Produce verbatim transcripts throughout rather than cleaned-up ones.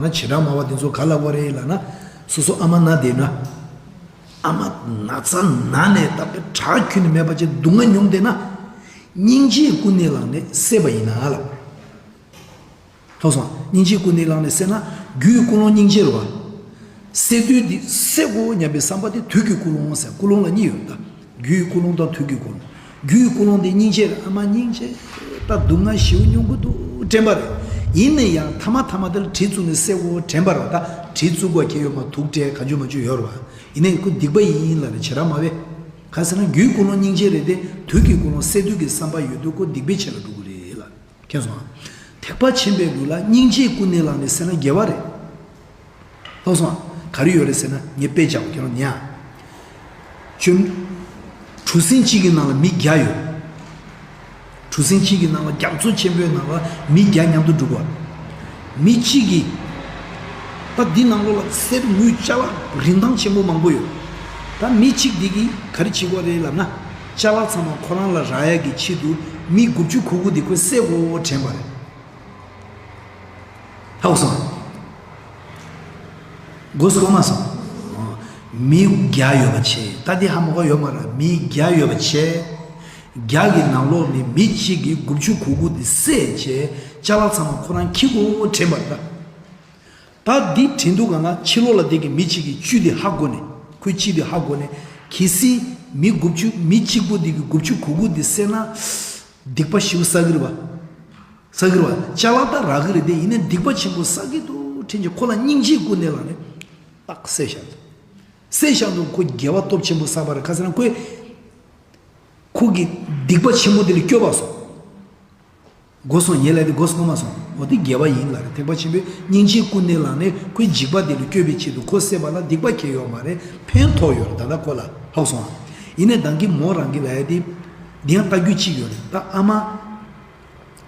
ན་བྱེ་བྲག་སྨྲ་བ་དེ་ཚོ་ག་ལབ་པ་རེད་ལབ་ན། སོ་སོ་ཨ་མ་ན་བསྡད་ན། ཨ་མ་ན་ཚ་ན་ནས་ད་དཔེ་དྲག་ཁྱོན་ནས་མེད་པ་ཅིག་སྡུག་བསྔལ་མྱོང་བསྡད་ན། སྙིང་རྗེའི་ཀུན་ནས་བསླངས་ནས་བསད་པ་ཡིན་ན་ལབ། མཐོང་སོང་། སྙིང་རྗེའི་ཀུན་ནས་བསླངས་ནས་བསད་ན། རྒྱུའི་ཀུན་སློང་སྙིང་རྗེ་རེད་བ། བསད་དུས་འདི་བསད་དགོས་སྙམ་པའི་བསམ་པ་དེ་དུས་ཀྱི་ཀུན་སློང་ཟེར། ཀུན་སློང་ལ་གཉིས་ཡོད་ད། རྒྱུའི་ཀུན་སློང་དང་དུས་ཀྱི་ཀུན་སློང་། རྒྱུའི་ཀུན་སློང་དེ་སྙིང་རྗེ་རེད། ཨ་མ་སྙིང་རྗེ། ད་སྡུག་བསྔལ་ཞེ་པོ་མྱོང་གི་འདུག་དྲན་པ་རེད། ཡིན་ན་ཡང་མཐའ་མ་མཐའ་མ་དེ་ལ་གྲི་བཙུགས་ནས་བསད་དགོས་དྲན་པ་རེད་བ། ད་གྲི་བཙུགས་དགོས་ཁེལ་ཡོད་མ། དུག་སྤྲད་ག་འཇུ་མ་འཇུ་ཡོད་རེད་བ། ཡིན་ནའི་ཁོ་སྡིག་པ་ཡིན་ལབ་ནས་བྱེ་བྲག་སྨྲ་བས། ག་ཟེར་ན་རྒྱུའི་ཀུན་སློང་སྙིང་རྗེ་རེད་དེ། དུས་ཀྱི་ཀུན་སློང་བསད་གཏོང་གི་བསམ་པ་ཡོད་དུས་ཁོ་སྡིག་པའི་ཆ་ལ་འགྲོ་གི་རེད་ལ། མཁྱེན་སོང་ཨ། ཐེག་པ་ཆེན་པོའི་ལུགས་ལ་སྙིང་རྗེའི་ཀུན་ནས་བསླངས་ནས་བསད་ན་དགེ་བ་རེད། ལྷག་སོང་ཨ། ག་རེ་ཡོད་རེད་ཟེར་ན་ངས་དཔེ་བྱའོ་ཁྱེད་རང་ཉན་ཨ། ཁྱོད། གྲུ་གཟིངས་གཅིག་གི་ནང་ལ་མི་བརྒྱ་ཡོད། གྲུ་གཟིངས་གཅིག་གི་ནང་ལ་རྒྱ་མཚོ་ཆེན་པོའི་ནང་ལ་མི་བརྒྱ་མཉམ་དུ་འགྲོ་གི་ཡོད། མི་གཅིག་གིས། ད་འདི་ནང་ལོགས་ལ་གསེར་དངུལ་ཅ་ལག་རིན་ཐང་ཆེན་པོ་མང་པོ་ཡོད། ད་མི་གཅིག་འདི་གིས་ག་རེ་བྱེད་ཀྱི་ཡོད་རེད་ལབ་ན། ཅ་ལག་ཚང་མ་ཁོ་རང་ལ་རག་ཡ་གི་ཆེད་དུ་མི་དགུ་བཅུ་གོ་དགུ་འདི་ཁོས་བསད་དགོས་དྲན་པ་རེད། ཧ་གོ་སོང་། གོ་སོང་མ་སོང་། མི་བརྒྱ་ཡོད་པ་བྱས། ད་འདི་ཧ་མ་གོ་ཡོད་མ་རེད། མི་བརྒྱ་ཡོད་པ་བྱས། བརྒྱ་གི་ནང་ལོགས་ནས་མི་གཅིག་གིས་དགུ་བཅུ་གོ་དགུ་འདི་བསད་བྱས། ཅ་ལག་ཚང་མ་ཁོ་རང་འཁྱེར་དགོས་དྲན་པ་རེད་ད། ད་འདི་དྲན་དུས་གང་ལ་ཕྱི་ལོགས་ལ་བསྡད་ཀྱི་མི་གཅིག་གིས་བཅུད་དེ་ཧ་གོ་ནས། ཁོའི་བཅུད་དེ་ཧ་གོ་ནས། གལ་སྲིད་མི་དགུ་བཅུ། མི་གཅིག་པོ་འདི་གིས་དགུ་བཅུ་གོ་དགུ་འདི་བསད་ན། སྡིག་པ་ཞེ་པོ་བསགས་ཀྱི་རེད་པ། བསགས་ཀྱི་རེད་པ། ཅ་ལག་ད་རག་གི་རེད་དེ། ཡིན་ནའི་སྡིག་པ་ཆེན་པོ་བསགས་ཀྱི་འདུག་དྲན་གྱི་ཁོ་ལ་སྙིང་རྗེའི་ཀུན་ནས་བསླངས་ནས་ཏག་བསད་བཞག་འདུག་བསད་བཞག་འདུག་ཁོ་དགེ་བ་སྟོབས་ཆེན་པོ་བསགས་པ་རེད། ག་ཟེར་ན་ཁོས། ཁོ་གི་སྡིག་པ་ཆེན་པོ་དེ་ལས་སྐྱོབ་པ་སོང་། གོ་སོང་། ངས་ལབ་དེ་གོ་སོང་མ་སོང་། འོ་དེ་དགེ་བ་ཡིན་ལབ་རེད། ཐེག་པ་ཆེན་པོའི་སྙིང་རྗེའི་ཀུན་ནས་བསླངས་ནས་ཁོའི་འཇིགས་པ་དེ་ལས་སྐྱོབ་པའི་ཆེད་དུ་ཁོ་བསད་པ་ལ་སྡིག་པ་ཁེལ་ཡོད་མ་རེད། ཕན་ཐོགས་ཡོད་རེད། ད་ལྟ་ཁོ་ལ་ཧ་གོ་སོང་ཨ། ཡིན་ནའི་ད་གིན་མོ་རང་གིས་ལབ་ཡ་དེ། འདི་ཡང་ལྟ་རྒྱུ་གཅིག་ཡོད་རེད། ད་ཨ་མ།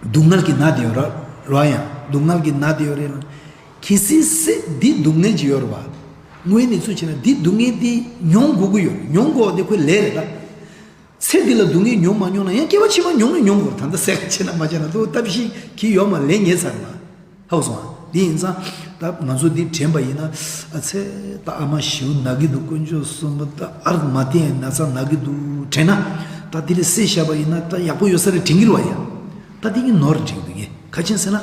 སྡུག་བསྔལ་གྱིས་མནར་བསྡད་ཡོད་རེད་ར། ཡང་སྡུག་བསྔལ་གྱིས་མནར་བསྡད་ཡོད་རེད་ལ། གལ་སྲིད་སེ་འདི་སྡུག་བསྔལ་ཅིག་ཡོད་རེད་བ། དངོས་གནས་ཚུལ་བྱས་ན་འདི་སྡུག་བསྔལ་འདི་མྱོང་དགོས་ཀྱི་ཡོད་རེད། མྱོང་དགོས་པ་དེ་ཁོའི་ལས་རེད་ད། ཚེ་འདི་ལ་སྡུག་བསྔལ་མྱོང་མ་མྱོང་ན་ཡང་སྐྱེ་བ་ཕྱི་མ་མྱོང་ན་མྱོང་དགོས་རེད། ད་ལྟ་སེ་བྱས་ན་མ་བྱས་ན་དུ་ཐབས་ཤེས་ཀྱི་ཡོད་མ་ལས་ངེས་ཚར་ལ། ཧ་གོ་སོང་ཨ། འདི་ཡིན་ཙང་ད་ང་ཚོ་འདི་དྲན་པ་ཡིན་ན། ཨ་ཚེ་ད་ཨ་མ་ཞེ་པོ་ན་གི་འདུག་དཀོན་མཆོག་གསུམ་པོ། ད་ཨར་མ་བསྟན་ན་ཚ་ན་གི་འདུག་དྲན་ན། ད་འདི་ལས་སེ་བཞག་པ་ཡིན་ན་ད་ཡག་པོ་ཡོད་ས་རེད་དྲན་གྱི་རེད་བ་ཡ། ད་འདི་གི་ནོར་དྲན་གི་འདུག་ངས་ག་ཅན་ཟེར་ན།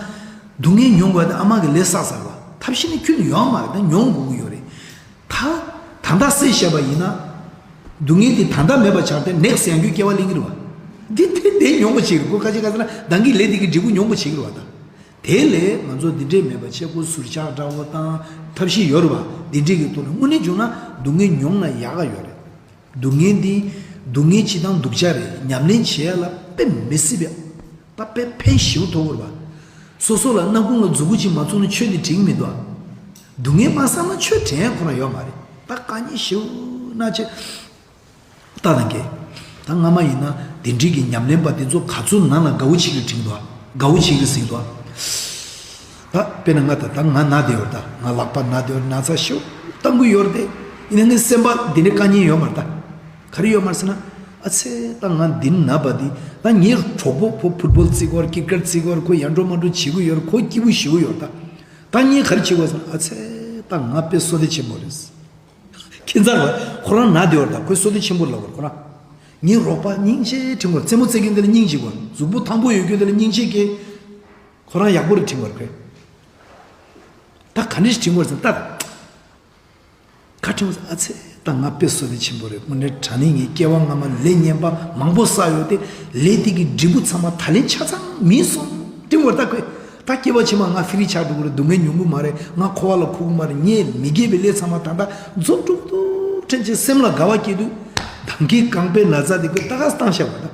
སྡུག་བསྔལ་མྱོང་དགོས་ད་ཨ་མ་གི་ལས་བསགས་ཚར་བ། ཐབས་ཤེས་ནི་ཁྱོན་ནས་ཡོད་མ་རེད། ད་མྱོང་དགོས་ཀྱི་ཡོད་རེད། ད་ད་ལྟ་སེ་བཞག་པ་ཡིན་ན། སྡུག་བསྔལ་འདི་ད་ལྟ་མེད་པ་ཆགས་ཏེ་ནེག་སི་ཡང་སྐྱོད་སྐྱེ་བ་ལེན་གྱི་རེད་བ། འདི་དེ་དེ་མྱོང་པོ་བྱེད་ཀྱི་རེད་ཁོ། ཁ་ཅིག་ག་ཟེར་ན་ད་གིན་ལས་འདི་གི་འབྲས་བུ་མྱོང་པོ་བྱེད་ཀྱི་རེད་བ་ད། དེ་ལས་ང་ཚོ་འདི་འདྲས་མེད་པ་བྱེད་དགོས། ཟུར་ཆག་འདྲ་བོ་དང་ཐབས་ཤེས་ཡོད་རེད་བ། འདི་འདྲས་ཀྱི་ཐོག་ནས་དངོས་གནས་བྱུང་ན་སྡུག་བསྔལ་མྱོང་ན་ཡག་ག་ཡོད་རེད། སྡུག་བསྔལ་འདི་སྡུག་བསྔལ་སྤྱི་དང་སྡུག་ཅག་རེད། ཉམས་ལེན་བྱེད་ཡ་ལ་དཔེ་མི་སྲིད་པའི་ད་དཔེ་ཕན་ཞེ་པོ་ཐོགས་ཀྱི་རེད་བ། སོ་སོ་ལ་སྣ་ཁུང་ལ་མཛུ་གུ་གཅིག་མ་བཙུགས་ན་ཆོས་འདི་དྲན་གྱི་མི་འདུག་ཨ། སྡུག་བསྔལ་མ་བསམ་ན་ཆོས་དྲན་ཡ་ཁོ་རང་ཡོད་མ་རེད། ད་དཀའ་ངལ་ཞེ་པོ་ན་ཆེ། ལྟ་དང་གས། ད་སྔ་མ་ཡིན་ན་དེ་འདྲའི་གི་ཉམས་ལེན་པ་དེ་ཚོ་ག་ཚོད་ནང་ལ་དགའ་བོ་བྱེད་ཀྱི་དྲན་འདུག་ཨ། དགའ་བོ་བྱེད་ཀྱི་ཟིན་འདུག་ཨ། ད་དཔེར་ན་ང་ད་ད་ང་ན་བསྡད་ཡོད་རེད། ད་ང་ལག་པ་ན་བསྡད་ཡོད་རེད། ན་ཚ་ཞེ་པོ་བཏང་གི་ཡོད་རེད་དེ། ཡིན་ན་ངའི་སེམས་པ་འདི་འདྲའི་དཀའ་ངལ་ཡོད་མ་རེད་ད། ག་རེ་ཡོད་མ་རེད་ཟེར་ན། ཨ་ཚེ་ད་ང་འདི་ན་བ་འདི་ད་ངའི་གྲོགས་པོ་ཕོ་ཕུཊ་བོལ་རྩེ་གི་ཡོད་རེད། ཀིར་ཀེཊ་རྩེ་གི་ཡོད་རེད། ཁོ་ཡར་འགྲོ་མར་འགྲོ་བྱེད་ཀྱི་ཡོད་རེད། ཁོ་སྐྱིད་པོ་ཞེ་པོ་ཡོད་རེད་ད། ད་ངས་ག་རེ་བྱེད་དགོས་ཟེར་ན། ཨ་ཚེ་ད་ང་དཔེ་བསོད་བདེ་ཆེན་པོ་རེད། ཁྱེད་ཚར་བ་ཁོ་རང་ན་བསྡད་ཡོད་རེད་ད། ཁོས་བསོད་བདེ་ཆེན་པོ་ལབ་པ་རེད་ཁོ་རང་། ངའི་རོགས་པ་སྙིང་རྗེ་དྲན་པ་རེད། རྩེད་མོ་རྩེ་མཁན་དེ་ལ་སྙིང་རྗེ་དགོས། གཟུགས་པོ་ཐང་པོ་ཡོད་མཁན་དེ་ལ་སྙིང་རྗེ་སྐྱེ། ཁོ་རང་ཡག་པོ་རེད་དྲན་པ་རེད་ཁོས། ད་ག་འདྲ་ཞིག་དྲན་དགོས་ཟེར་ན་ད། ག་དྲན་པ་ཟེར། ཨ་ཚེ་ད་ང་དཔེ་བསོད་བདེ་ཆེན་པོ་རེད། དངོས་གནས་དྲང་གནས་ངས་སྐྱེ་བ་སྔ་མ་ལས་ངན་པ་མང་པོ་བསགས་ཡོད་དེ། ལས་དེ་གི་འབྲས་བུ་ཚང་མ་ད་ལན་ཆ་ཚང་མིན་སོང་དྲན་པ་རེད་ད་ཁོས། ད་སྐྱེ་བ་ཕྱི་མ་ང་ཧྥི་རི་ཆགས་འགྲོ་གི་རེད། སྡུག་བསྔལ་མྱོང་གི་མ་རེད། ང་འཁོར་བ་ལ་འཁོར་གི་མ་རེད། ངས་མི་དགེ་བའི་ལས་ཚང་མ་ད་ལྟ་རྫོགས་འགྲོ་གི་འདུག་དྲན་བྱས་སེམས་ལ་དགའ་བ་སྐྱེ་དུས། ད་གིན་རྐང་པའི་ན་ཚ་དེ་ཁོས་ད་ག་བཏང་བཞག་པ་ད།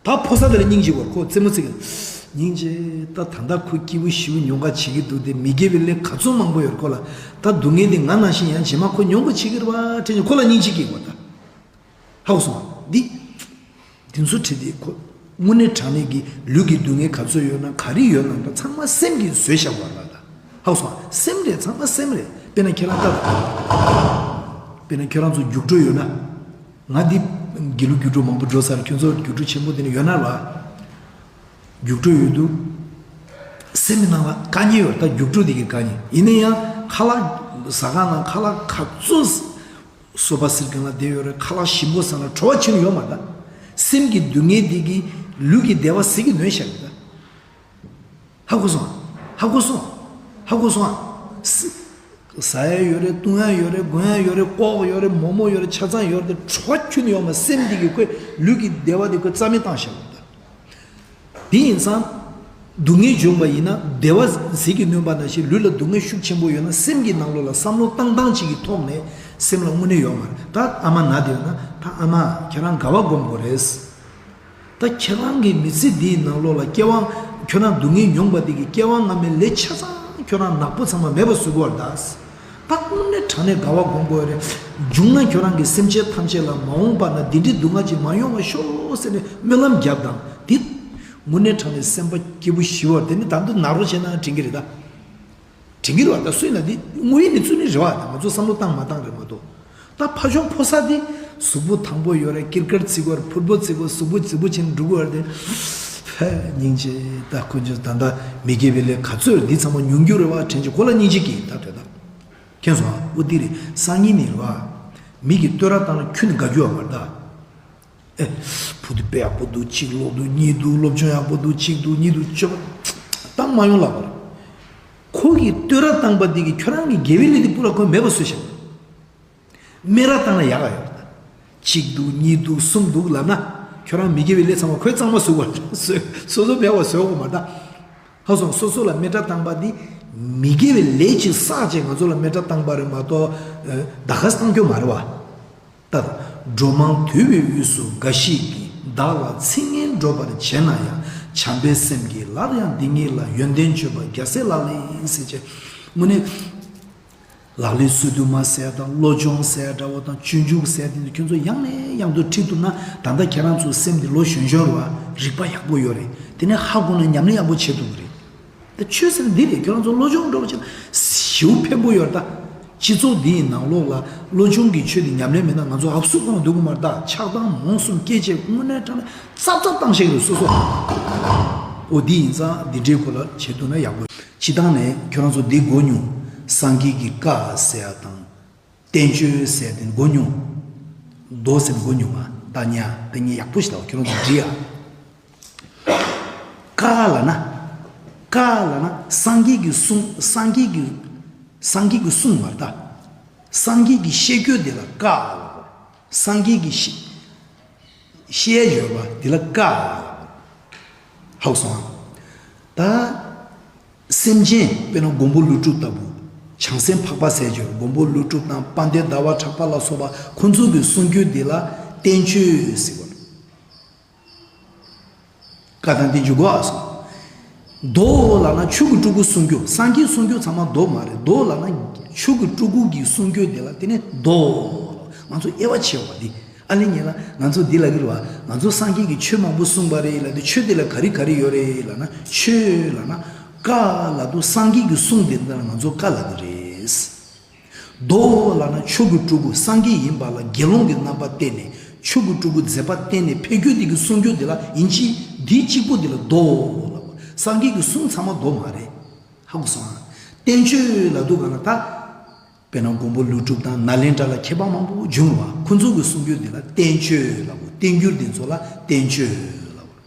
ད་ཕོ་གསར་དེ་ལ་སྙིང་རྗེ་བོར་ཁོ་རྩེད་མོ་རྩེ་གི། སྙིང་རྗེ། ད་ད་ལྟ་ཁོ་སྐྱིད་པོ་ཞེ་པོ་མྱོང་ག་བྱེད་ཀྱི་འདུག་དེ། མི་དགེ་བའི་ལས་ག་ཚོད་མང་པོ་ཡོད་ཁོ་ལ། ད་སྡུག་བསྔལ་དེ་ང་ནང་བཞིན་ཡང་རྗེས་མ་ཁོ་མྱོང་ག་བྱེད་ཀྱི་རེད་པ་དྲན་ནས་ཁོ་ལ་སྙིང་རྗེ་སྐྱེ་དགོས་ད། ཧ་གོ་སོང་ང་། འདི། འདི་ཚོ་བྲིས་ཏེ་ཁོ། དངོས་གནས་དྲང་གནས་ཀྱི་ལུས་ཀྱི་སྡུག་བསྔལ་ག་ཚོད་ཡོད་ན་ག་རེ་ཡོད་ན་ད་ཚང་མ་སེམས་ཀྱིས་བཟོས་བཞག་པ་རེད་ད། ཧ་གོ་སོང་ང་། སེམས་རེད། ཚང་མ་སེམས་རེད། དཔེར་ན་ཁྱེད་རང་ལྟ་དང་། དཔེར་ན་ཁྱོད་རང་ཚོ་རྒྱུགས་སྤྲོད་ཡོད་ན། ང་འདི་དགེ་ལུགས་རྒྱུགས་སྤྲོད་མང་པོ་འགྲོ་ཚར། ཁྱོད་ཚོ་རྒྱུགས་སྤྲོད་ཆེན་པོ་དེ་ནས་ཡོད་ན་ར། རྒྱུགས་སྤྲོད་ཡོད་དུས། སེམས་ནང་ལ་དཀའ་ངལ་ཡོད་རེད། ད་རྒྱུགས་སྤྲོད་དེ་གི་དཀའ་ངལ་ཡིན་ན་ཡང་ཁ་ལག་ཟ་ཁང་ནང་ཁ་ལག་ག་ཚོད་སོ་པ་སིལ་མཁན་ལ་བསྡད་ཡོད་རེད། ཁ་ལག་ཞིམ་པོ་ཟ་ན་བྲོ་བ་ཆེན་ཡོད་མ་རེད། ད་སེམས་ཀྱི་སྡུག་བསྔལ་དེ་གི་ལུས་ཀྱི་བདེ་བ་ཟིལ་གྱིས་གནོན་བཞག་རེད། ད་ཧ་གོ་སོང་། ཧ་གོ་སོང་། ཧ་གོ་སོང་། ཟ་ཡ་ཡོད་རེད། བཏུང་ཡ་ཡོད་རེད། གོན་ཡ་ཡོད་རེད། ཀོག་ཡོད་རེད། མོག་མོག་ཡོད་རེད། ཆ་ཚང་ཡོད་རེད། དེ་བྲོ་བ་ཁྱོན་ཡོད་མ། སེམས་འདི་གི་ཁོའི་ལུས་ཀྱི་བདེ་བ་འདི་ཁོས་རྩ་མེད་བཏང་བཞག་པ་འདྲ། དེ་ཡིན་ཙང་། སྡུག་བསྔལ་བྱུང་བ་ཡིན་ན་བདེ་བ་ཟིལ་གྱིས་གནོན་པ་ནང་བཞིན་ལུས་ལ་སྡུག་བསྔལ་ཤུགས་ཆེན་པོ་ཡོད་ན་སེམས་ཀྱི་ནང་ལོགས་ལ་བསམ་བློ་བཏང་སྟངས་གཅིག་གི་ཐོག་ནས་སེམས་ལ་དངོས་གནས་ཡོད་མ་རེད། ད་ཨ་མ་ན་བསྡད་ཡོད་ན་ད་ཨ་མ་ཁྱེད་རང་དགའ་བ་སྒོམ་དགོས་རེད། ད་ཁྱེད་རང་གི་མི་ཚེ་འདིའི་ནང་ལོགས་ལ་སྐྱེ་བ། ཁྱོད་རང་སྡུག་བསྔལ་མྱོང་པ་དེ་གི་སྐྱེ་བ་སྔ་མའི་ལས་ཆ་ཚང་ཁྱོད་རང་ནག་པོ་ཚང་མ་མེད་པ་བཟོ་དགོས་པ་རེད་ད། ད་དངོས་གནས་དྲང་གནས་དགའ་བ་སྒོམ་དགོས་རེད། བྱུང་ན་ཁྱོད་རང་གི་སེམས་ཅན་ཐམས་ཅད་ལ་མ་འོངས་པ་ན་འདི་འདྲའི་སྡུག་བསྔལ་ཅིག་མ་ཡོང་བ་ཤོག་ཟེར་ནས་སྨོན་ལམ་བརྒྱབ་དང་དེ། དངོས་གནས་དྲང་གནས་སེམས་པ་སྐྱིད་པོ་ཞི་བར་དེ་ནི་ད་དུང་ནག་རོ་བྱས་ན་དྲན་གི་རེད་ད། དྲན་གྱི་རེད་བ། ད་སུས་ན་འདི་དངོས་ཡོད་གནས་ཚུལ་ནི་རེད་བ། ད་ང་ཚོ་བསམ་བློ་བཏང་མ་བཏང་རེད་མ་གཏོགས། ད་ཕ་ཆུང་ཕོ་གསར་འདི་གཟུགས་པོ་ཐང་པོ་ཡོད་རེད། ཀིར་ཀར་རྩེ་གི་ཡོད་རེད། ཕུཊ་བོལ་རྩེ་གི་ཡོད་རེད། གཟུགས་པོ་རྫིག་པོ་བྱས་ནས་འགྲོ་གི་ཡོད་རེད་དེ། ཧེ་སྙིང་རྗེ། ད་ཁོ་ཚོ་ད་ལྟ་མི་དགེ་བའི་ལས་ག་ཚོད་འདི་ཚང་མ་མྱོང་རྒྱུ་རེད་བ་དྲན་གྱི་ཁོ་ལ་སྙིང་རྗེ་སྐྱེ། ད་དོན་དག་མཁྱེན་སོང་ཨ། འོ་འདི་རེད། སང་ཉིན་ནི་རེད་བ། མི་གིས་བསྟོད་ར་བཏང་ན་ཁྱོན་ནས་དགའ་རྒྱུ་ཡོད་མ་རེད་ད། ཨེ། བུ་དེ་དཔེ་ཡག་པོ་འདུག་གཅིག་ཀློག་འདུག་གཉིས་འདུག་སློབ་སྦྱོང་ཡག་པོ་འདུག་གཅིག་འདུག་གཉིས་འདུག་སྤྱོད་པ་བཏང་མ་ཡོང་ལབ་པ་རེད། ཁོ་གིས་བསྟོད་ར་བཏང་པ་འདི་གིས་ཁྱོད་རང་གི་དགེ་བའི་ལས་དེ་སྤུ་ལ་ཁོས་མེད་པ་བཟོས་ཤག་སྨད་ར་བཏང་ན་ཡག་ག་ཡོད་རེད། གཅིག་འདུག་གཉིས་འདུག་གསུམ་འདུག་ལབ་ན་ཁྱོད་རང་མི་དགེ་བའི་ལས་ཚང་མ་ཁོས་གཙང་མ་བཟོ་དགོས་རེད། སོ་སོ་མེད་པ་བཟོ་དགོས་མ་རེད་ད། ཧ་སོང་། སོ་སོ་ལ་སྨད་ར་བཏང་པ་འདི་མི་དགེ་བའི་ལས་ཅིག་བསགས་བྱས་ང་ཚོ་ལ་སྨད་ར་བཏང་པ་རེད་མ་གཏོགས་ད་ག་སེ་བཏང་རྒྱུ་མ་རེད་བ། ལྟ་དང་། འགྲོ་མང་དུལ་བའི་དབུས་སུ་འགའ་ཞིག་གིས། བདག་ལ་ཚིག་ངན་སྒྲོག་པར་བྱེད་ན་ཡང་། བྱམས་པའི་སེམས་ཀྱིས་སླར་ཡང་འདི་ཉིད་ལ། ཡོན་ཏན་བརྗོད་པ་རྒྱལ་སྲས་ལག་ལེན་ཡིན། ཟེར་བྱས། དངོས་གནས། ལག་ལེན་སོ་བདུན་མ་ཟེར་དང་བློ་སྦྱོང་ཟེར་འདྲ་བོ་དང་སྤྱོད་འཇུག་ཟེར་དེ་ཚོ་ཁྱོད་ཚོ་ཡང་ནས་ཡང་དུ་ཁྲིད་ཐུབ་ན། ད་ལྟ་ཁྱེད་རང་ཚོའི་སེམས་འདི་ལོ་གཞོན་གཞོན་རེད་བ། རིག་པ་ཡག་པོ་ཡོད་རེད། དེ་ནས་ཧ་གོ་ན་ཉམས་ལེན་ཡག་པོ་བྱེད་ཐུབ་ཀྱི་རེད། ད་ཆོས་ཟེར་ན་འདི་རེད། ཁྱོད་རང་ཚོ་བློ་སྦྱོང་འགྲོ་བ་ཆེ་ན་ཞེ་པོ་ཕན་པོ་ཡོད་རེད་ད། སྤྱི་ཚོགས་འདི་ཡི་ནང་ལོགས་ལ་བློ་སྦྱོང་གི་ཆོས་འདི་ཉམས་ལེན་མེད་ན་ང་ཚོ་ཨབ་སུ་གང་འདུག་གི་མ་རེད་ད། ཆགས་སྡང་རྨོངས་གསུམ་སྐྱེ་བྱེད་དངོས་གནས་དྲང་གནས་ཙབ་ཙབ་བཏང་ཤེས་རེད་སོ་སོ། འོ་འདི་ཡིན་ཙང་འདི་འདྲའི་སྐོར་ལ་བྱེད་ཐུབ་ན་ཡག་པོ། སྤྱི་བཏང་ནས་ཁྱོད་རང་ཚོ་འདི་གོ་མྱོང་། སངས་རྒྱས་ཀྱི་བཀའ་ཟེར་ཡ་དང་། བསྟན་བཅོས་ཟེར་དེ་གོ་མྱོང་། མདོ་ཟེར་གོ་མྱོང་ང་། ད་ཉ་དེ་ཉིད་ཡག་པོ་ཞིག་ལ་ཁྱོད་རང་ཚོ་འབྲི་ཡ། བཀའ་ལབ་ན། བཀའ་ལབ་ན་སངས་རྒྱས་ཀྱི་གསུང་། སངས་རྒྱས་ཀྱི། སངས་རྒྱས་ཀྱི་གསུང་མ་རེད་ད། སངས་རྒྱས་ཀྱི་བཤད་རྒྱུ་དེ་ལ་བཀའ་ལབ་དགོས། སངས་རྒྱས་ཀྱི་བཤད། བཤད་ཡོད་པ་དེ་ལ་བཀའ་ལབ་དགོས། ཧ་གོ་སོང་ཨ། ད། སེམས་ཅན་དཔེར་ན་མགོན་པོ་ཀླུ་སྒྲུབ་ལྟ་བུ། བྱང་སེམས་འཕགས་པ་ཟེར་གྱི་ཡོད། མགོན་པོ་ཀླུ་སྒྲུབ་དང་དཔལ་ལྡན་ཟླ་བ་གྲགས་པ་ལ་སོགས་པ་ཁོང་ཚོ་གི་གསུང་རྒྱུན་འདི་ལ་བསྟན་བཅོས་ཟེར་བ། བཀའ་དང་བསྟན་བཅོས་གོ་ཨ་སོང་། མདོ་ལབ་ན་ཆོས་ཀྱི་སྤྲུལ་སྐུ་གསུང་རྒྱུན། སངས་རྒྱས་གསུང་རྒྱུན་ཚང་མ་མདོ་མ་རེད། མདོ་ལབ་ན་ཆོས་ཀྱི་སྤྲུལ་སྐུ་གི་གསུང་རྒྱུན་འདི་ལ་དེ་ནི་མདོ་ལབ། ང་ཚོ་དབྱེ་བ་ཕྱེ་བ་འདི། ཨ་ལེ་ཉེ་ལ་ང་ཚོ་འདི་ལ་གི་རེད་བ། ང་ཚོ་སངས་རྒྱས་ཀྱིས་ཆོས་མང་པོ་གསུངས་པ་རེད་ལ། དེ་ཆོས་དེ་ལ་ག་རེ་ག་རེ་ཡོད་རེད་ལབ་ན། ཆོས་ལབ་ན་བཀའ་ལབ་དུས་སངས་རྒྱས་ཀྱི་གསུང་དེ་འདི་ལ་ང་ཚོ་བཀའ་ལབ་ཀྱི་རེད། མདོ་ལབ་ན་ཆོས་ཀྱི་སྤྲུལ་སྐུ། སངས་རྒྱས་ཡིན་པ་ལ་དགེ་སློང་གི་རྣམ་པ་བསྟན་ནས་ཆོས་ཀྱི་སྤྲུལ་སྐུ་མཛད་པ་བསྟན་ནས་ཕེབས་རྒྱུ་དེ་གི་གསུང་རྒྱུན་དེ་ལ་ཡིན་གཅིག་འདི་གཅིག་པོ་དེ་ལ་མདོ་ལབ་པ། སངས་རྒྱས་ཀྱི་གསུང་ཚང་མ་མདོ་མ་རེད། ཧ་གོ་སོང་ཨ། བསྟན་བཅོས་ལབ་དུས་ག་ལ་ད། དཔེར་ན་མགོན་པོ་ཀླུ་སྒྲུབ་དང་ནཱ་ལེནྡྲ་ལ་མཁས་པ་མང་པོ་བྱུང་བ། ཁོ་ཚོ་གི་གསུང་རྒྱུན་འདི་ལ་བསྟན་བཅོས་ལབ་དགོས། བསྟན་འགྱུར་འདི་ཚོ་ལ་བསྟན་བཅོས་ལབ་དགོས།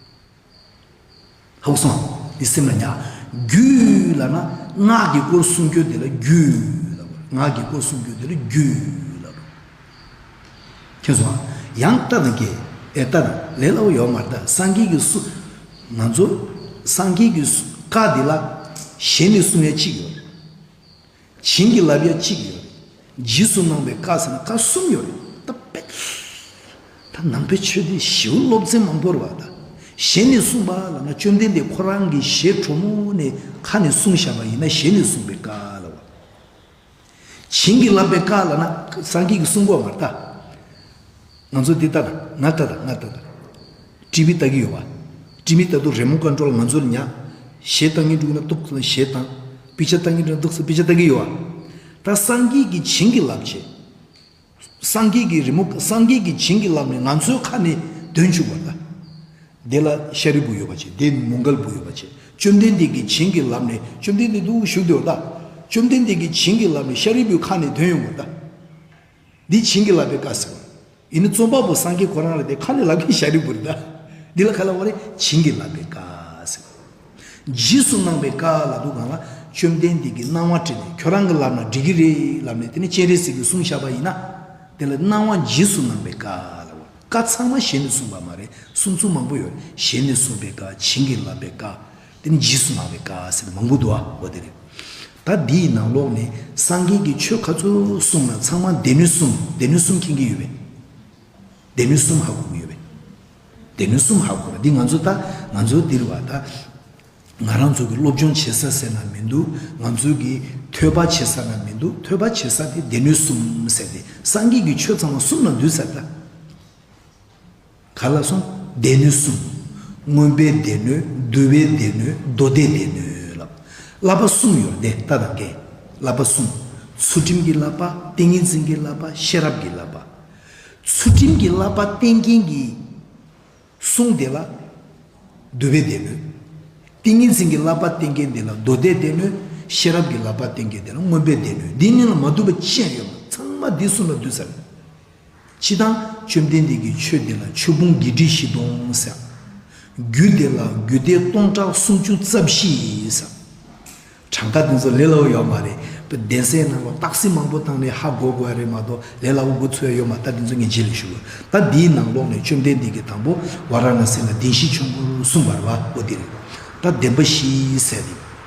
ཧ་གོ་སོང་། འདི་སེམས་ལ་ཉར། རྒྱུད་ལབ་ན་སྔགས་ཀྱི་སྐོར་གསུང་རྒྱུན་འདི་ལ་རྒྱུད་ལབ་དགོས། སྔགས་ཀྱི་སྐོར་གསུང་རྒྱུན་འདི་ལ་རྒྱུད་ལབ་དགོས། མཁྱེན་སོང་ཨ། ཡང་ལྟ་དང་ཀྱེ། ཨེ་ལྟ་དང་ལས་སླ་བོ་ཡོད་མ་རེད་ད། སངས་རྒྱས་ཀྱི་གསུང་། ང་ཚོ་སངས་རྒྱས་ཀྱི་གསུང་བཀའ་འདི་ལ་ཞལ་ནས་གསུང་ཡ་གཅིག་ཡོད་རེད། བྱིན་གྱིས་བརླབས་ཡ་གཅིག་ཡོད་རེད། རྗེས་སུ་གནང་བའི་བཀའ་ཟེར་ན་བཀའ་གསུམ་ཡོད་རེད། ད་དཔེ། ད་ནང་པའི་ཆོས་འདི་ཞེ་པོ་སློབ་ཚན་མང་པོ་རེད་བ་ད། ཞལ་ནས་གསུངས་པ་ལབ་ན་བཅོམ་ལྡན་འདས་ཁོ་རང་གི་ཞལ་དྲོ་མོ་ནས་ཁ་ནས་གསུངས་བཞག་པ་ཡིན་ན་ཞལ་ནས་གསུངས་པའི་བཀའ་ལབ་བ། བྱིན་གྱིས་བརླབས་པའི་བཀའ་ལབ་ན་སངས་རྒྱས་ཀྱིས་གསུང་གོ་མ་རེད་ད། ང་ཚོ་འདི་ལྟ་དང་ང་ལྟ་དང་ང་ལྟ་དང་། ཊི་བི་ལྟ་གི་ཡོད་བ། ཊི་བི་ལྟ་དུས་རི་མོ་ཀོན་ཊོལ་ང་ཚོ་ལ་ཉག་གཞས་ལྟ་གི་འདུག་ན་འདུག་ཟེར་ན་གཞས་བཏང་། དཔེ་ཆ་ལྟ་གི་འདུག་ན་འདུག་ཟེར་དཔེ་ཆ་ལྟ་གི་ཡོད་བ། ད་སངས་རྒྱས་ཀྱིས་བྱིན་གྱིས་བརླབས་བྱས། སངས་རྒྱས་ཀྱི་རི་མོ་སངས་རྒྱས་ཀྱིས་བྱིན་གྱིས་བརླབས་ནས་ང་ཚོའི་ཁ་ནས་འདོན་བཅུག་པ་ལ། དེ་ལ་ཤཱ་རིའི་བུ་ཡོད་པ་བྱས། དེ་མོའུ་འགལ་བུ་ཡོད་པ་བྱས། བཅོམ་ལྡན་འདས་ཀྱིས་བྱིན་གྱིས་བརླབས་ནས། བཅོམ་ལྡན་འདས་འདུག་བཞུགས་འདུག་ད། བཅོམ་ལྡན་འདས་ཀྱིས་བྱིན་གྱིས་བརླབས་ནས་ཤཱ་རིའི་བུའི་ཁ་ནས་ཐོན་ཡོང་གི་ད། འདི་བྱིན་གྱིས་བརླབས་པའི་བཀའ་ཟེར་བ། ཡིན་ནི་རྩོམ་པ་པོ་སངས་རྒྱས་ཁོ་རང་རེད་དེ། ཁ་ནས་ལབ་མཁན་ཤཱ་རིའི་བུ་རེད་ད། འདི་ལ་ག་ལབ་པ་རེད། བྱིན་གྱིས་བརླབས་པའི་བཀའ་ཟེར་བ། རྗེས་སུ་གནང་བའི་བཀའ་ལབ་དུས་སྒང་ལ། བཅོམ་ལྡན་འདས་ཀྱིས་གནང་བ་དྲིས་ནས། ཁྱོད་རང་གིས་ལབ་ན་འགྲིག་གི་རེད་ལབ་ནས། དེ་ནི་སྤྱན་རས་གཟིགས་ཀྱིས་གསུངས་བཞག་པ་ཡིན་ན། དེ་ལ་གནང་བ་རྗེས་སུ་གནང་བའི་བཀའ་ལབ་པ། བཀའ་ཚང་མ་ཞལ་ནས་གསུངས་པ་མ་རེད། གསུང་ཚུལ་མང་པོ་ཡོད། ཞལ་ནས་གསུངས་པའི་བཀའ། བྱིན་གྱིས་བརླབས་པའི་བཀའ། དེ་ནི་རྗེས་སུ་གནང་བའི་བཀའ་ཟེར་ནས་མང་པོ་འདུག་ཨ། འོ་དེ་རེད། ད་འདིའི་ནང་ལོགས་ནས་སངས་རྒྱས་ཀྱིས་ཆོས་ག་ཚོད་གསུངས་ན་ཚང་མ་སྡེ་སྣོད་གསུམ། སྡེ་སྣོད་གསུམ་མཁྱེན་གྱི་ཡོད་པས། སྡེ་སྣོད་གསུམ་ཧ་གོ་གི་ཡོད་པས། སྡེ་སྣོད་གསུམ་ཧ་གོ་བ་འདི་ང་ཚོ་ད། ང་ཚོ་འདིར་བ་ད། ང་རང་ཚོ་གི་སློབ་སྦྱོང་བྱེད་ས་ཟེར་ན་མི་འདུག་ང་ཚོ་གི་ཐོས་པ་བྱེད་ས་ན་མི་འདུག་ཐོས་པ་བྱེད་ས་དེ་སྡེ་སྣོད་གསུམ་ཟེར་ཏེ། སངས་རྒྱས་ཀྱི་ཆོས་ཚང་མ་གསུམ་ལ་འདུས་ཟེར་ད། ག་ལ་སོང་། སྡེ་སྣོད་གསུམ། མངོན་པའི་སྡེ་སྣོད། བསྡུ་བའི་སྡེ་སྣོད། མདོ་སྡེའི་སྡེ་སྣོད་ལབ། བསླབ་པ་གསུམ་ཡོད་རེད་དེ། ལྟ་དང་སྐད། བསླབ་པ་གསུམ། ཚུལ་ཁྲིམས་ཀྱི་བསླབ་པ། ཏིང་ངེ་འཛིན་གྱི་བསླབ་པ། ཤེས་རབ་ཀྱི་བསླབ་པ། ཚུལ་ཁྲིམས་ཀྱི་བསླབ་པ་བསྟན་མཁན་གྱི་གསུང་དེ་ལ་བསྡུ་བའི་སྡེ་སྣོད། ཏིང་ངེ་འཛིན་གྱི་བསླབ་པ་བསྟན་མཁན་དེ་ལ་མདོ་སྡེའི་སྡེ་སྣོད། ཤེས་རབ་ཀྱི་བསླབ་པ་བསྟན་མཁན་དེ་ལ་མངོན་པའི་སྡེ་སྣོད། འདི་གཉིས་ལ་མ་འདུས་པ་ཅི་ཡང་ཡོད་མ། ཚང་མ་འདི་གསུམ་ལ་འདུས་ཟེར། སྤྱིར་བཏང་བཅོམ་ལྡན་འདས་ཀྱི་ཆོས་འདི་ལ་ཆོས་ཕུང་བརྒྱད་ཁྲི་བཞི་སྟོང་ཟེར། རྒྱུད་སྡེ་ལ་རྒྱུད་སྡེ་སྟོང་ཕྲག་སུམ་ཅུ་རྩ་བཞི་ཟེར། གྲངས་ཀ་འདི་ཚོ་ལས་སླ་བོ་ཡོད་མ་རེད། གདན་སའི་ནང་ལ་རྟགས་གསལ་མང་པོ་བཏང་ནས་ཧ་གོ་དགོས་རེད་མ་གཏོགས། ལས་སླ་བོ་གོ་ཚོད་ཡོད་མ། ད་འདི་ཚོ་ངས་རྗེས་ལ་ཞུ། ད་འདིའི་ནང་ལོགས་ནས་བཅོམ་ལྡན་འདས་ཀྱིས་དང་པོ་ཝཱ་ར་ཎ་སི་ལ་བདེན་བཞིའི་ཆོས་འཁོར་གསུངས་པ་རེད་བ། འོ་འདི་རེད། ད་བདེན་པ་བཞི་ཟེར་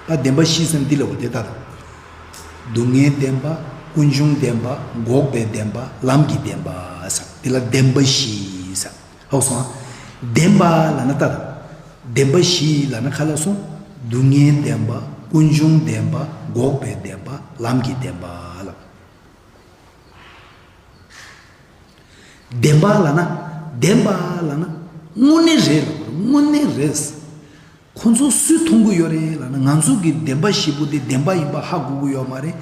ཏེ། ད་བདེན་པ་བཞི་ཟེར་ན་འདི་ལ་འོ་དེ་ལྟ་དང་། སྡུག་བསྔལ་བདེན་པ། ཀུན་འབྱུང་བདེན་པ། འགོག་པའི་བདེན་པ། ལམ་གྱི་བདེན་པ་ཟེར། འདི་ལ་བདེན་པ་བཞི་ཟེར། ཧ་གོ་སོང་ཨ། བདེན་པ་ལབ་ན་ལྟ་དང་། བདེན་པ་བཞི་ལབ་ན་ག་ལ་སོང་། སྡུག་བསྔལ་བདེན་པ། ཀུན་འབྱུང་བདེན་པ། འགོག་པའི་བདེན་པ། ལམ་གྱི་བདེན་པ་ལ། བདེན་པ་ལབ་ན། བདེན་པ་ལབ་ན། དངོས་གནས་རེད་ལབ། དངོས་གནས་རེད། ཁོ་ཚོ་སུས་མཐོང་གི་ཡོད་རེད་ལབ་ན། ང་ཚོ་གི་བདེན་པ་བཞི་པོ་དེ་བདེན་པ་ཡིན་པ་ཧ་གོ་གི་ཡོད་མ་རེད།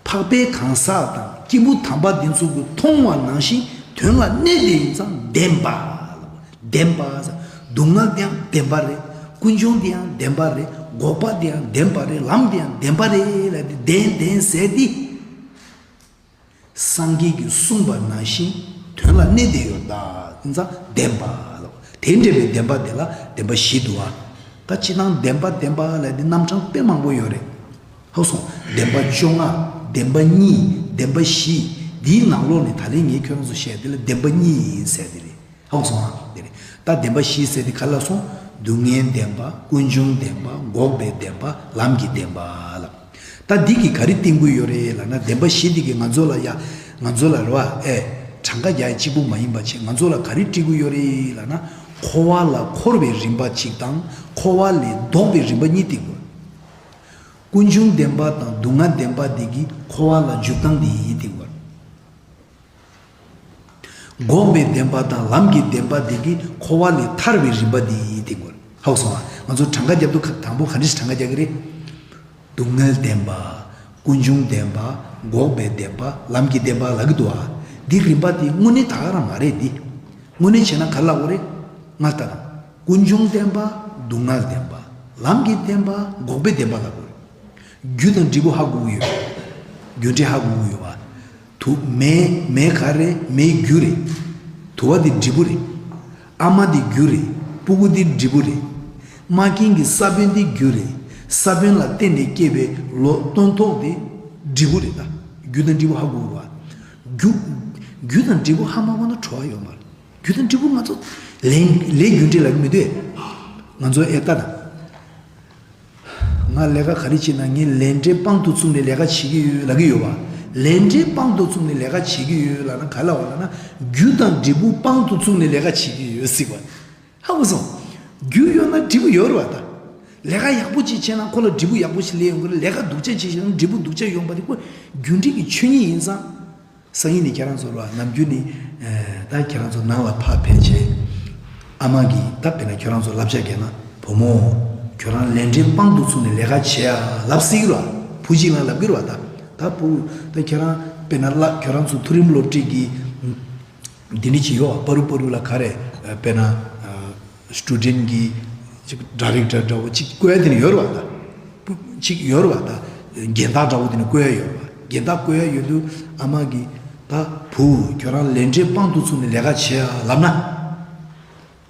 འཕགས་པའི་གང་ཟག་དང་སྐྱེས་བུ་དམ་པ་འདི་ཚོ་གིས་མཐོང་བ་ནང་བཞིན་དོན་ལ་གནས་དེ་ཡིན་ཙང་བདེན་པ་ལབ། བདེན་པ་ཟེར། སྡུག་བསྔལ་དེའང་བདེན་པ་རེད། ཀུན་འབྱུང་དེའང་བདེན་པ་རེད། འགོག་པ་དེའང་བདེན་པ་རེད། ལམ་དེའང་བདེན་པ་རེད་ལབ་དེ། བདེན་བདེན་ཟེར་དེ། སངས་རྒྱས་ཀྱིས་གསུངས་པ་ནང་བཞིན་དོན་ལ་གནས་བསྡད་ཡོད་ད་ཡིན་ཙང་བདེན་པ་ལབ། དེ་འདྲ་བའི་བདེན་པ་དེ་ལ་བདེན་པ་བཞི་འདུག་བ། ད་སྤྱིར་བཏང་བདེན་པ་བདེན་པ་ལབ་དེ་རྣམ་གྲངས་དཔེ་མང་པོ་ཡོད་རེད། ཧ་གོ་སོང་། བདེན་པ་བཅོ་ལྔ། བདེན་པ་གཉིས། བདེན་པ་བཞི། འདིའི་ནང་ལོགས་ནས་ད་རེས་ངས་ཁྱོད་རང་ཚོ་བཤད་དེ་ལ་བདེན་པ་གཉིས་ཡིན་ཟེར་དེ་རེད། ཧ་གོ་སོང་ཨ། དེ་རེད། ད་བདེན་པ་བཞི་ཟེར་དེ་ག་ལ་སོང་། སྡུག་བསྔལ་བདེན་པ། ཀུན་འབྱུང་བདེན་པ། འགོག་པའི་བདེན་པ། ལམ་གྱི་བདེན་པ་ལ། ད་འདི་གིས་ག་རེ་བསྟན་གྱི་ཡོད་རེད་ལབ་ན། བདེན་པ་བཞི་འདི་གིས་ང་ཚོ་ལ་ཡ། ང་ཚོ་ལ་རེད་བ། ཨེ། གྲངས་ཀ་རྒྱག་ཡ་གཅིག་པུ་མ་ཡིན་པ་བྱས། ང་ཚོ་ལ་ག་རེ་སྤྲད་ཀྱི་ཡོད་རེད་ལབ་ན། འཁོར་བ་ལ་འཁོར་བའི་རིམ་པ་གཅིག་དང་། འཁོར་བ་ལས་ལྡོག་པའི་རིམ་པ་གཉིས་སྟེར་དགོས། ཀུན་འབྱུང་བདེན་པ་དང་སྡུག་བསྔལ་བདེན་པ་འདི་གིས་འཁོར་བ་ལ་འཇུག་སྟངས་འདི་སྟེར་དགོས། འགོག་པའི་བདེན་པ་དང་ལམ་གྱི་བདེན་པ་འདི་གིས་འཁོར་བ་ལས་ཐར་བའི་རིམ་པ་འདི་སྟེར་དགོས། ཧ་གོ་སོང་ཨ། ང་ཚོ་གྲངས་ཀ་རྒྱབ་དུས་དང་པོ་ག་འདྲ་ཞིག་གྲངས་ཀ་རྒྱག་གི་རེད། སྡུག་བསྔལ་བདེན་པ། ཀུན་འབྱུང་བདེན་པ། འགོག་པའི་བདེན་པ། ལམ་གྱི་བདེན་པ་ལབ་ཀྱི་འདུག་ཨ། འདི་རིམ་པ་དེ་དངོས་གནས་ད་ག་རང་མ་རེད་འདི། དངོས་གནས་བྱས་ན་ག་རེ་ལབ་དགོས་རེད། ང་ལྟ་དང་། ཀུན་འབྱུང་བདེན་པ། སྡུག་བསྔལ་བདེན་པ། ལམ་གྱི་བདེན་པ། འགོག་པའི་བདེན་པ་ལབ་དགོས་རེད། རྒྱུ་དང་འབྲས་བུ་ཧ་གོ་གི་ཡོད། རྒྱུ་འབྲས་ཧ་གོ་གི་ཡོད་པ། དུ་མེ། མེ་ག་རེ། མེ་རྒྱུ་རེད། དུ་བ་འདི་འབྲས་བུ་རེད། ཨ་མ་འདི་རྒྱུ་རེད། སྤུ་གུ་འདི་འབྲས་བུ་རེད། མ་རྒན་གྱི་ས་བོན་འདི་རྒྱུ་རེད། ས་བོན་ལ་བརྟེན་ནས་སྐྱེས་པའི་ལོ་སྟོན་ཐོག་འདི་འབྲས་བུ་རེད་ད། རྒྱུ་དང་འབྲས་བུ་ཧ་གོ་གི་ཡོད་པ། རྒྱུ། རྒྱུ་དང་འབྲས་བུ་ཧ་མ་གོ་ན་གྲོལ་བ་ཡོད་མ་རེད། རྒྱུ་དང་འབྲས་བུ་ང་ཚོ་ལས། ལས་རྒྱུ་འབྲས་ལབ་ཀྱི་མི་འདུག་ང་ཚོ་ཨེ་ལྟ་དང་། ང་ལས་ཀ་ག་རེ་བྱེད་ན་ངས་ལས་འབྲས་དཔང་དུ་བཙུགས་ནས་ལས་ཀ་བྱེད་ཀྱི་ཡོད་ལབ་ཀྱི་ཡོད་པ། ལས་འབྲས་དཔང་དུ་བཙུགས་ནས་ལས་ཀ་བྱེད་ཀྱི་ཡོད་ལབ་ན་ག་ལབ་པ་ལབ་ན། རྒྱུ་དང་འབྲས་བུ་དཔང་དུ་བཙུགས་ནས་ལས་ཀ་བྱེད་ཀྱི་ཡོད་ཟེར་བ། ཧ་གོ་སོང་། རྒྱུ་ཡོད་ན་འབྲས་བུ་ཡོད་རེད་བ་ད། ལས་ཀ་ཡག་པོ་ཅིག་བྱས་ན་ཁོ་ལ་འབྲས་བུ་ཡག་པོ་ཞིག་སླེབས་ཡོང་གི་རེད། ལས་ཀ་སྡུག་ཅག་ཅིག་བྱས་ན་འབྲས་བུ་སྡུག་ཅག་ཡོང་པ་དེ་ཁོ་རྒྱུ་འབྲས་ཀྱི་ཆོས་ཉིད་ཡིན་ཙང་། སང་ཉིན་ནས་ཁྱེད་རང་ཚོ་ལ་ནམ་རྒྱུན་ནས། ཨ། ད་ཁྱེད་རང་ཚོ་ནང་ལ་ཕར་ཕེབས་བྱས། ཨ་མ་གིས་ད་དཔེར་ན་ཁྱེད་རང་ཚོ་བསླབ་བྱ་བརྒྱབ་ན། བུ་མོ། ཁྱོད་རང་ལས་འབྲས་དཔང་དུ་བཙུགས་ནས་ལས་ཀ་བྱེད་ཨ་ལབ་སྲིད་ཀྱི་རེད་བ། བུ་གཅིག་ལ་ལབ་ཀྱི་རེད་བ་ད། ད་བུ། ད་ཁྱེད་རང་དཔེར་ན་བསླབ། ཁྱེད་རང་ཚོ་མཐོ་རིམ་སློབ་གྲྭའི་གི་འདི་འདྲ་ཅིག་ཡོད་བ། པ་རུ་པ་རུ་ལ་ག་རེ། ཨ། དཔེར་ན། ཨ། སི་ཊུ་ཌེན་གི་ ཅིག་འདྲ་རིགས་འདྲ་འདྲ་བོ་ཅིག་བཀོད་དེ་ནི་ཡོད་རེད་བ་ད། ཅིག་ཡོད་རེད་བ་ད། རྒྱན་དག་འདྲ་བོ་དེ་ནི་བཀོད་ཡ་ཡོད་རེད་བ། རྒྱན་དག་བཀོད་ཡ་ཡོད་དུས་ཨ་མ་གིས་ད་བུ་ཁྱོད་རང་ལས་འབྲས་དཔང་དུ་བཙུགས་ནས་ལས་ཀ་བྱེད་ཡ་ལབ་ན།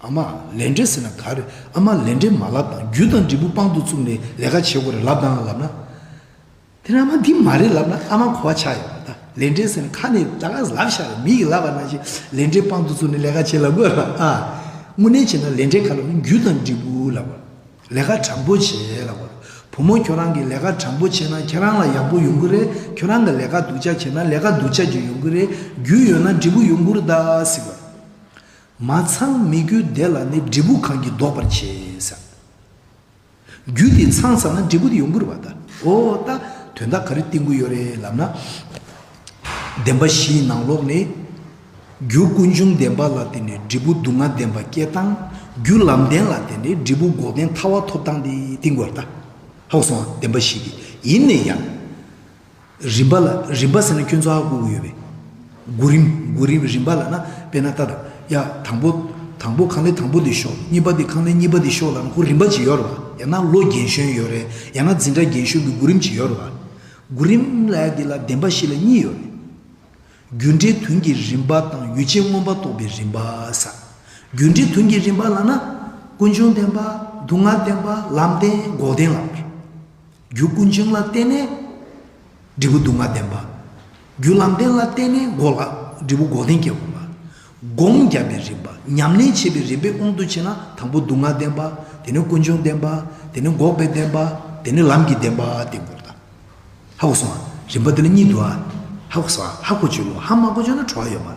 ཨ་མ་ལས་འབྲས་ཟེར་ན་ག་རེ། ཨ་མ་ལས་འབྲས་མ་ལབ་དང་རྒྱུ་དང་འབྲས་བུ་དཔང་དུ་བཙུགས་ནས་ལས་ཀ་བྱེད་དགོས་རེད་ལབ་དང་ལབ་ན། དེ་ནས་ཨ་མ་འདི་མ་རེད་ལབ་ན་ཨ་མ་གོ་བ་ཆགས་ཡོད་པ་ད། ལས་འབྲས་ཟེར་ན་ཁ་ནས་ད་ག་ལབ་ཤག་རེད། མི་ཡིས་ལབ་པ་ནང་བཞིན་ལས་འབྲས་དཔང་དུ་བཙུགས་ནས་ལས་ཀ་བྱེད་ལབ་དགོས་ར་ཨ། དངོས་གནས་བྱས་ན་ལས་འབྲས་ག་ལ་རྒྱུ་དང་འབྲས་བུ་ལབ་པ། ལས་ཀ་དྲང་པོ་བྱེད་ལབ་པ། བུ་མོ་ཁྱོད་རང་གིས་ལས་ཀ་དྲང་པོ་བྱས་ན་ཁྱེད་རང་ལ་ཡག་པོ་ཡོང་གི་རེད། ཁྱོད་རང་གིས་ལས་ཀ་སྡུག་ཅག་བྱས་ན་ལས་ཀ་སྡུག་ཅག་ཅིག་ཡོང་གི་རེད། རྒྱུ་ཡོད་ན་འབྲས་བུ་ཡོང་གི་རེད་ད་ཟེར་བ། མ་ཚང་མི་རྒྱུ་དེ་ལ་ནི་འབྲས་བུ་གང་གིས་ལྡོག་པར་བྱེད་ཟེར། རྒྱུ་དེ་ཚང་ཙམ་ན་འབྲས་བུ་དེ་ཡོང་གི་རེད་བ་ད། ཨོ་ད་དོན་དག་ག་རེ་བསྟན་གྱི་ཡོད་རེད་ལབ་ན། བདེན་པ་བཞིའི་ནང་ལོགས་ནས། རྒྱུ་ཀུན་འབྱུང་བདེན་པ་ལ་བརྟེན་ནས་འབྲས་བུ་སྡུག་བསྔལ་བདེན་པ་སྐྱེ་སྟངས། རྒྱུ་ལམ་བདེན་ལ་བརྟེན་ནས་འབྲས་བུ་འགོག་བདེན་ཐར་བ་ཐོབ་སྟངས་དེ་བསྟན་གྱི་ཡོད་རེད་ད། ཧ་གོ་སོང་ང་། བདེན་པ་བཞི་གི་ཡིན་ནས་ཡང་། རིམ་པ་ལ་རིམ་པ་ཟེར་ན་ཁྱོད་ཚོ་ཧ་གོ་གི་ཡོད་པས། གོ་རིམ་གོ་རིམ་རིམ་པ་ལབ་ན་དཔེར་ན་ད་ད་ཡ་དང་པོ་དང་པོ་ཁང་ལས་དང་པོ་དེ་ཤོག་གཉིས་པ་དེ་ཁང་ལས་གཉིས་པ་དེ་ཤོག་ལབ་ན་ཁོ་རིམ་པ་ཅིག་ཡོད་རེད་བ། ཡང་ན་བློ་རྒྱན་གཞོན་ཡོད་རེད། ཡང་ན་འཛིན་གྲྭ་རྒྱན་གཞོན་གྱི་གོ་རིམ་ཅིག་ཡོད་རེད་བ། གོ་རིམ་ལབ་ཡ་དེ་ལ་བདེན་པ་བཞི་ལ་གཉིས་ཡོད་རེད། རྒྱུ་འབྲས་དོན་གྱི་རིམ་པ་དང་ཡུལ་ཅན་མངོན་པར་རྟོགས་པའི་རིམ་པ་ཟེར། རྒྱུ་འབྲས་དོན་གྱི་རིམ་པ་ལབ་ན་ཀུན་འབྱུང་བདེན་པ། སྡུག་བསྔལ་བདེན་པ། ལམ་བདེན། འགོག་བདེན་ལབ་པ་རེད། རྒྱུ་ཀུན་འབྱུང་ལ་བརྟེན་ནས་འབྲས་བུ་སྡུག་བསྔལ་བདེན་པ། རྒྱུ་ལམ་བདེན་ལ་བརྟེན་ནས་འགོག་ལ་འབྲས་བུ་འགོག་བདེན་སྐྱེ་དགོས་པ། སྒོམ་བརྒྱབ་པའི་རིམ་པ། ཉམས་ལེན་བྱེད་པའི་རིམ་པའི་དབང་དུ་བྱས་ན་དང་པོ་སྡུག་བསྔལ་བདེན་པ། དེ་ནས་ཀུན་འབྱུང་བདེན་པ། དེ་ནས་འགོག་པའི་བདེན་པ། དེ་ནས་ལམ་གྱི་བདེན་པ་བསྟན་དགོས་རེད་ད། ཧ་གོ་སོང་ང་། རིམ་པ་དེ་ལ་གཉིས་འདུག་ཨ། ཧ་གོ་སོང་ང་། ཧ་གོ་བཅུག་ལོ། ཧ་མ་གོ་བཅུག་ན་བྲོ་བ་ཡོད་མ་རེད།